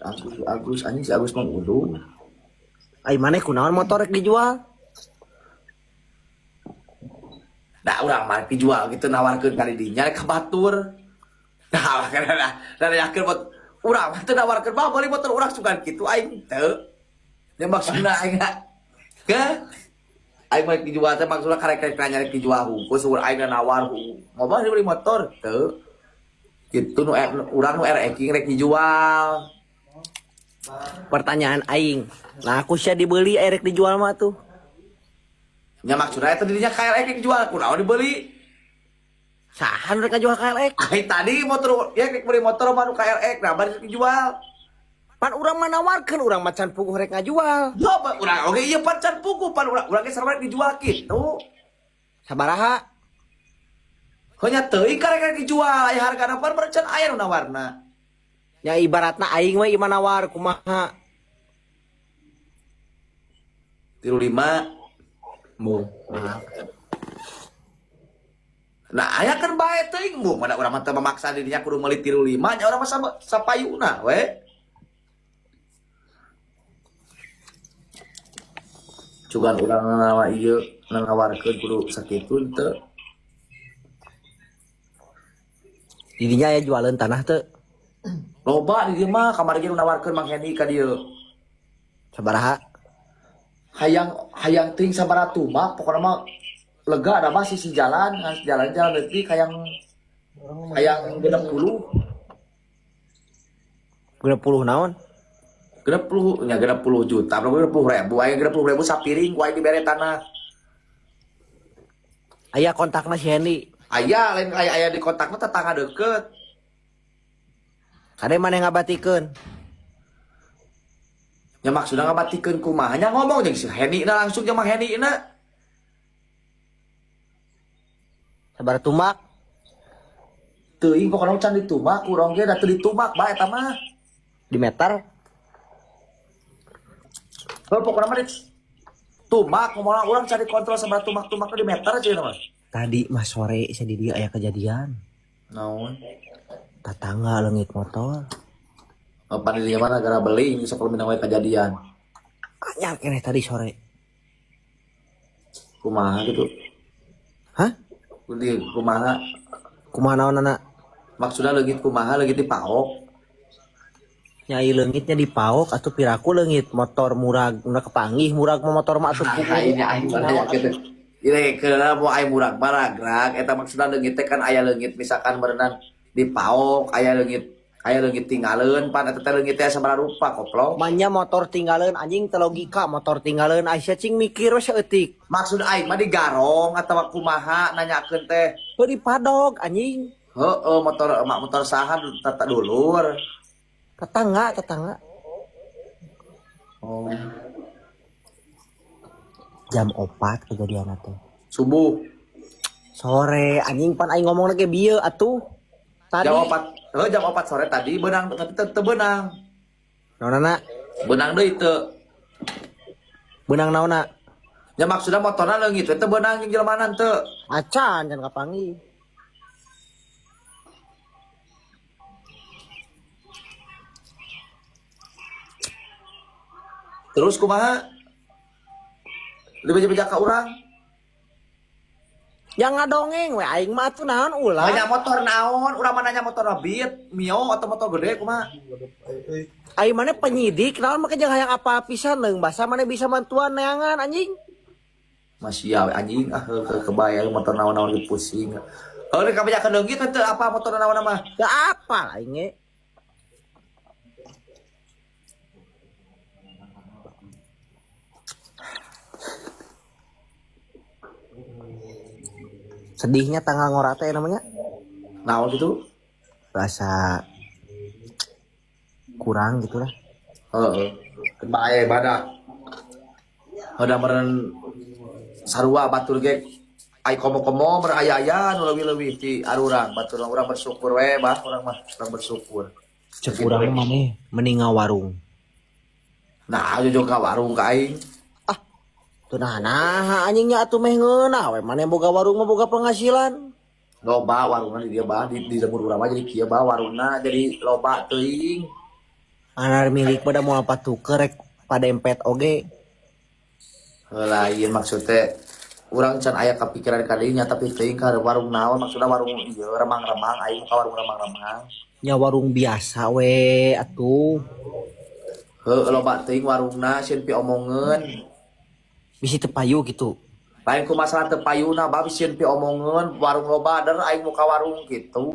Agus, Agus, anjing si Agus mah uduh. Ai maneh kunaon motor rek dijual? Nah, urang mah dijual gitu nawarkeun ka dinya rek ka batur. Nah, karena nah, yakin buat urang mah teu nawarkeun mah meuli motor urang sugan kitu aing teu. Ya maksudna aing ke aing mah dijual teh maksudna karek-karek nanya rek dijual hungkul sugur aing nawar mau beli motor teu. Gitu nu urang nu RX rek dijual. Pertanyaan aing. Nah, aku sia dibeli rek dijual mah tuh. Nya maksudna eta dirinya KLX rek dijual kunaon dibeli? Saha nu rek ngajual KLX? Ai tadi motor ya rek beli motor mah nu KLX nah bari dijual. Pan urang mah nawarkeun urang mah can puguh rek ngajual. Yo urang oge ieu pan can puguh pan urang urang ge sarua rek dijual kitu. Sabaraha? Heuh nya teuing karek rek dijual aya hargana pan meureun can aya nu nawarna. Ya ibaratna aing we ieu mah nawar kumaha? 35 Mu. Nah, aya kan bae teuing mu mana urang mah teu memaksa dirinya kudu meuli 35 nya urang mah sapayuna we. Cugan urang nawa ieu nawarkeun kudu sakitu teu. Didinya aya jualeun tanah teu? Loba di dieu mah kamari ge nu nawarkeun Mang Heni ka dieu. Sabaraha? Hayang hayang teuing sabaraha tumak pokona mah lega ada mah sisi jalan ngan jalan jalan leutik hayang hayang 60. 60 naon? 60 nya 60 juta, berapa 60 ribu, aya 60 ribu sapiring ku aing dibere tanah. Aya kontakna si Hendy. Aya lain aya aya di kontakna tetangga deket. Kade maneh ngabatikeun? Ya maksudna ngabatikeun kumaha nya ngomong jeung si Hendy na langsung jeung Mang Hendy na. Sabaraha tumak? Teuing pokona can ditumak urang ge da teu ditumak bae eta mah. Di meter? Heuh pokona mah ditumak ngomongna urang cari kontrol sabaraha tumak-tumakna di meter cenah mah. Tadi mah sore sia di dieu aya kejadian. Naon? Tatangga leungit motor. Oh, pan di mana gara beli sok kalau minang wae kejadian. Anyar keneh tadi sore. Kumaha gitu? Hah? Di kumaha? Kumaha naonana? Maksudna leungit kumaha leungit di paok. Nyai leungitnya di paok atuh piraku leungit motor murag nu kepanggih murag mah motor mah atuh Nah, ini aing mah ya gitu. Ini keuna mau aing murag maragrag eta maksudna leungit teh kan aya leungit misalkan berenang di paok aya leungit tinggaleun pan eta teh leungit teh sabaraha rupa koplok. Manya motor tinggaleun anjing teu logika motor tinggaleun Aisyah cing mikir we saeutik. Maksud aing mah digarong atawa kumaha nanyakeun teh. Heuh dipadog anjing. Heeh motor mak motor saha tata dulur. Tetangga, tetangga. Oh. Jam 4 kejadian teh. Subuh. Sore anjing pan aing ngomong lagi bieu atuh. Tadi Jam 4, heuh jam 4 sore tadi beunang tapi teu beunang. Naonana? Beunang deui teu. Beunang naonna? Ya maksudna motorna leungit we teu beunang jeung jelemanan teu. Acan can kapanggih. Terus kumaha? Dibeja-beja ka urang. Yang ngadongeng we aing mah atuh naon ulah. Nanya motor naon? Urang mah nanya motor Beat, Mio atau motor gede kumaha? Aing maneh penyidik naon make jeung hayang apa pisan leung basa maneh bisa bantuan neangan anjing. Masih ya anjing ah kebayang motor naon-naon ge pusing. Heuh rek kabejakeun leungit teu apa motor naon mah? Teu apa aing ge. Sedihnya tanggal ngorate namanya. Naon gitu? Rasa kurang gitulah. Heeh. Bae badak. Udah meren sarua batur ge ai komo-komo beraya-aya nu leuwih-leuwih ti arurang batur urang bersyukur we bah urang mah urang bersyukur. Cek urang mah maneh mending ngawarung. Nah, jujur ka warung ka aing. Ah, teu nah anjingnya atuh meh ngeunah we maneh boga warung mah boga penghasilan. Loba warungna di dieu bah di lembur urang mah jadi kieu bah warungna jadi loba teuing. Anar milik pada moal patuker rek padempet oge. Heula ieu maksudnya urang can aya kepikiran kali nya, tapi teuing ka warung naon maksudna, warung ieu remang-remang, aing ka warung remang-remang. Nya warung biasa we atuh. Heuh, loba teuing warungna sieun piomongeun. Bisi teu payu gitu. Lain ku masalah teu payuna, bab sieun piomongeun, warung loba der aing muka warung gitu.